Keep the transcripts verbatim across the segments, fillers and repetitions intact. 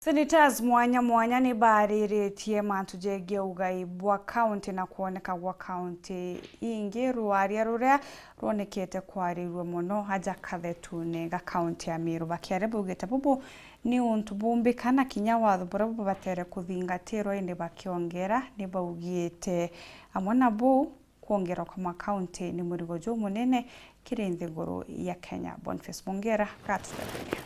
Senators mwanya mwanya ni baariritie mantu jegie ugai bwa kaunti na kwoneka gwa kaunti ingi, rwaria ruria rwonekete kwarirua mono aja kathetune ga kaunti ya Meru. Bakiaria baugite bubu ni untu bumbika na kinya watho buria bubatere kuthingatirwa, indi bakiongera ni baugite amwe na buu, kwongerwa kwa makaunti ni murigo jumunene kiri nthiguru ya Kenya. Boniface Mongera gatutethania.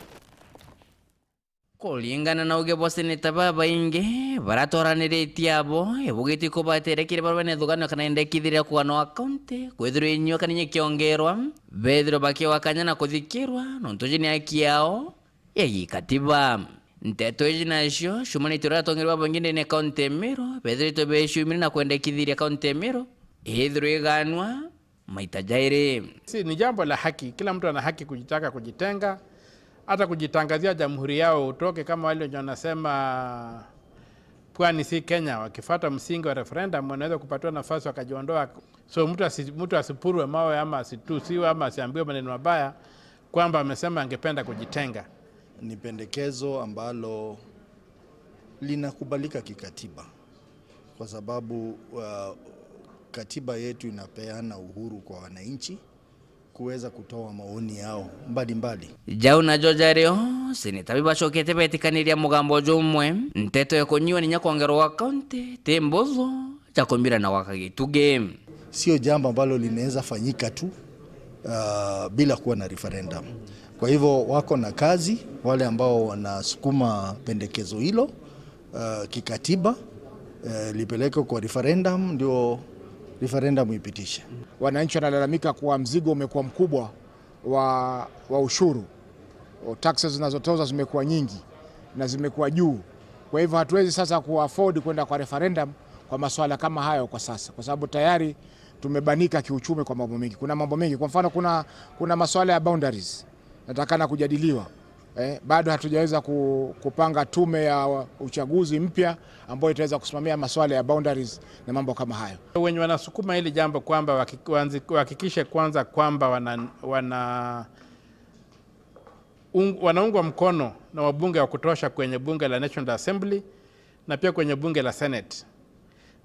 Kuringana na uge bwa seneta babaingi baria twaraniritie abo, ibugitie kubaterekire baria bena ithugano kana indekithiria kuganwa kaunti, kwithirwa inyua kana inya ikiongerwa, bethirwe bakiwa kanya na kuthikirwa, nontu iji ni haki yao ya gikatiba. Nteto iji nacio ciumanite uria atongeria babaingi ndene ya kaunti ya Meru bethiritwe beciumire na kwendekithiria kaunti ya Meru ithirwe iganwa maita jairi. Si, ni jambo la haki. Kila mtu ana haki kujitaka kujitenga, hata kujitangazia jamhuri yao utoke, kama wale wenye wanasema Pwani si Kenya, wakifuata msingi wa referendum, wanaweza kupatiwa nafasi wakajiondoa. So, mtu asi-, mtu asipurwe mawe ama asitusiwe ama asiambiwe maneno mabaya kwamba amesema angependa kujitenga. Ni pendekezo ambalo linakubalika kikatiba kwa sababu, uh, katiba yetu inapeana uhuru kwa wananchi kuweza kutoa maoni yao mbalimbali. Jau najo jario, seneta bibacokete betikaniria mugambo jumwe, nteto ya kunyiwa ninya kwongerwa gwa kaunti ti mbuthu ja kumbira na gwaka gitugi. Sio jambo ambalo linaweza fanyika tu, uh, bila kuwa na referendum. Kwa hivyo wako na kazi wale ambao wanasukuma pendekezo hilo, uh, kikatiba, uh, lipelekwe kwa referendum, ndio referendum ipitishe. Wananchi wanalalamika kuwa mzigo umekuwa mkubwa wa, wa ushuru. O, taxes zinazotozwa zimekuwa nyingi na zimekuwa juu. Kwa hivyo hatuwezi sasa ku afford kwenda kwa referendum kwa masuala kama hayo kwa sasa, kwa sababu tayari tumebanika kiuchumi kwa mambo mengi. Kuna mambo mengi, kwa mfano kuna, kuna masuala ya boundaries natakana kujadiliwa. Eh, bado hatujaweza ku-, kupanga tume ya uchaguzi mpya ambayo itaweza kusimamia masuala ya boundaries na mambo kama hayo. Wenye wanasukuma hili jambo kwamba waki-, wanzi-, wahakikishe kwanza kwamba wana-, wana-, ung-, wanaungwa mkono na wabunge wa kutosha kwenye bunge la National Assembly na pia kwenye bunge la Senate.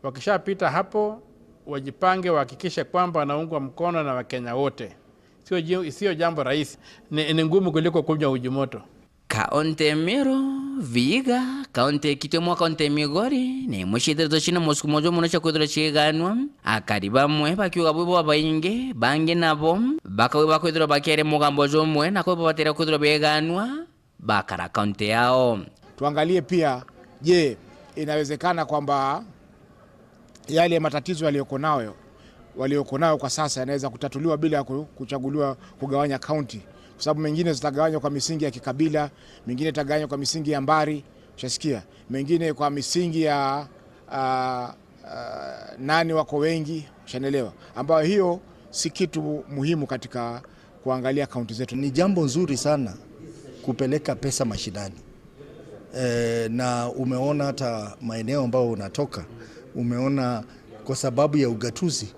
Wakishapita hapo, wajipange, wahakikishe kwamba wanaungwa mkono na Wakenya wote. Sio ji-, sio jambo rahisi. Ni, ni ngumu kuliko kunywa uji moto. Kaunti ya Meru, Vihiga, kaunti ya Kitui mwa kaunti ya Migori, ni imwe ciithiritwe cina musukumo jumuno cia kwithirwa ciiganwa. Akari bamwe bakiuga bwi babaingi, bangi nabo bakauga bakwithirwa bakiaria mugambo jumwe na kwi babatire kwithirwa beganwa bakara kaunti yao. Tuangalie pia, je, inawezekana kwamba yale matatizo yaliyoko nayo, walioko nayo kwa sasa yanaweza kutatuliwa bila ku-, kuchaguliwa kugawanya kaunti? Kwa sababu mengine zitagawanywa kwa misingi ya kikabila, mengine itagawanywa kwa misingi ya mbari, ushasikia, mengine kwa misingi ya, ah, ah, nani wako wengi, ushanelewa, ambayo hiyo si kitu muhimu katika kuangalia kaunti zetu. Ni jambo nzuri sana kupeleka pesa mashinani. Eh, na umeona hata maeneo ambayo unatoka, umeona kwa sababu ya ugatuzi,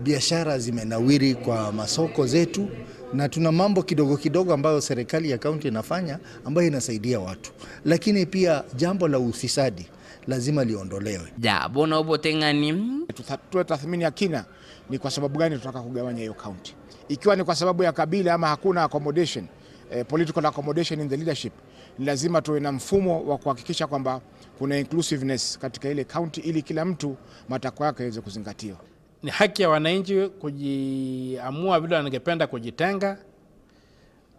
biashara zimenawiri kwa masoko zetu, na tuna mambo kidogo kidogo ambayo serikali ya kaunti inafanya ambayo inasaidia watu. Lakini pia jambo la ufisadi lazima liondolewe. Ja, bona ubuteng'ani. Tutha-, tutoe tathmini ya kina ni kwa sababu gani tunataka kugawanya hiyo kaunti. Ikiwa ni kwa sababu ya kabila ama hakuna accommodation, eh, political accommodation in the leadership, ni lazima tuwe na mfumo wa kuhakikisha kwamba kuna inclusiveness katika ile kaunti ili kila mtu matakwa yake yaweze kuzingatiwa. Ni haki ya wananchi kujiamua vile wangependa kujitenga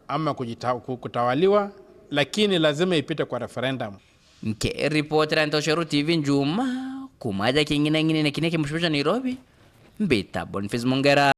ama kujita-, ku-, kutawaliwa, lakini lazima ipite kwa referendum. Nkiripotera Ntoshero T V Njuma, kuma aja king'inang'inene kiria ki mucibi jwa Nairobi, mbita Boniface Mongera.